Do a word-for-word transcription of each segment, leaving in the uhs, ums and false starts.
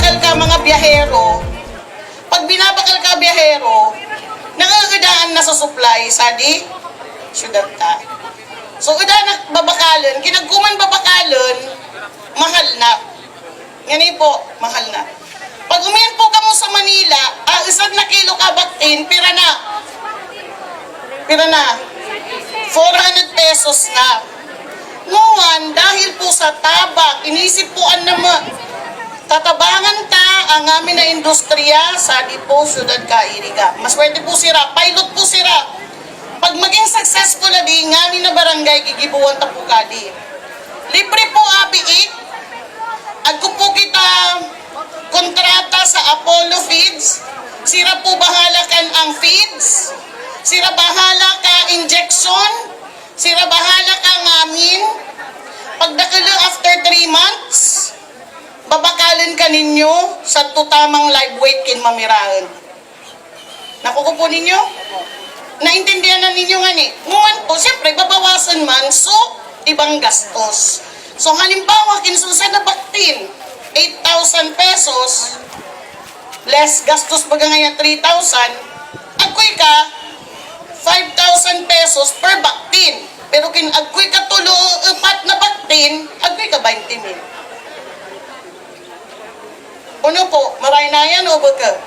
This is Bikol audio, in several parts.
Bakal ka, mga biyahero, pag binabakal ka, biyahero, nangangailangan na sa supply sa di syudad ta. So, uda na babakalon, kinagkuman babakalon, mahal na. Ngani po, mahal na. Pag umiyan po kamo sa Manila, ah, isang na kilo ka baktin, pira na? Pira na? Four hundred pesos na. Nguan, dahil po sa tabang, inisip po an nama, tatabangan ta ang amin na industriya sa di po syudad Kairiga. Maswerte po sira, pilot po sira. Pag maging successful na di, ngamin na barangay, gigibuan ta po kadi. Libre po, abi, eh. Agko po kita kontrata sa Apollo Feeds. Sira po bahala kan ang feeds. Sira bahala ka injection. Sira bahala ka ngamin. Pagdakelo after three months, babakalon ka ninyo sa tutamang live weight kin mamirahon. Nakukupo ninyo? Naintindihan na ninyo ngani? Nguan po, siyempre, babawasan man, so, ibang gastos. So, halimbawa, kinsusa na baktin, eight thousand pesos, less gastos baga ngayon, three thousand, agkoy ka, five thousand pesos per baktin. Pero kin agkoy ka tulo o upat na baktin, agkoy ka twenty mil. Ano po? Maray na yan o baga?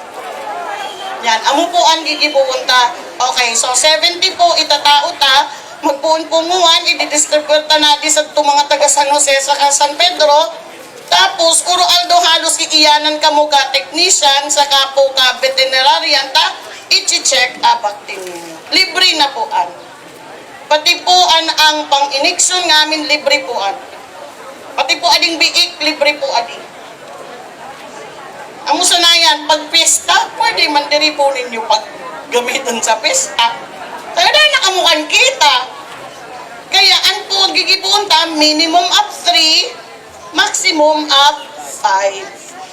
Yan. Amo po ang gigiboon ta. Okay, so seventy po itatao ta. Magpoon po nguan, ididistribute ta na di sa itong mga taga San Jose saka San Pedro. Tapos, Oro Aldo halos iiyanan kamo ka technician, saka po ka veterinarian ta, ichi-check up acting ninyo. Libre na po an. Pati po an ang pang-injection ngamin, libre po an. Pati po ading biik, libre po adi. Amo sana yan, pag piyesta, pwede man diri po ninyo pag gamiton sa piyesta. Kaya na nakamukan kita. Kaya an po gigiboon ta, minimum of three, maximum of five.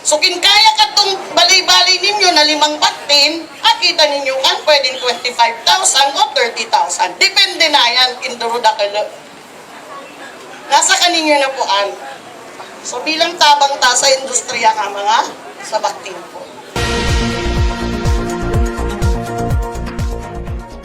So, kin kaya katong balay-balay ninyo na limang baktin, akita ninyo kan pwedeng twenty-five thousand o thirty thousand. Depende na yan, kin duro dakelo. Nasa kaninyo na po an. So, bilang tabang ta sa industriya ka mga sa baktin po.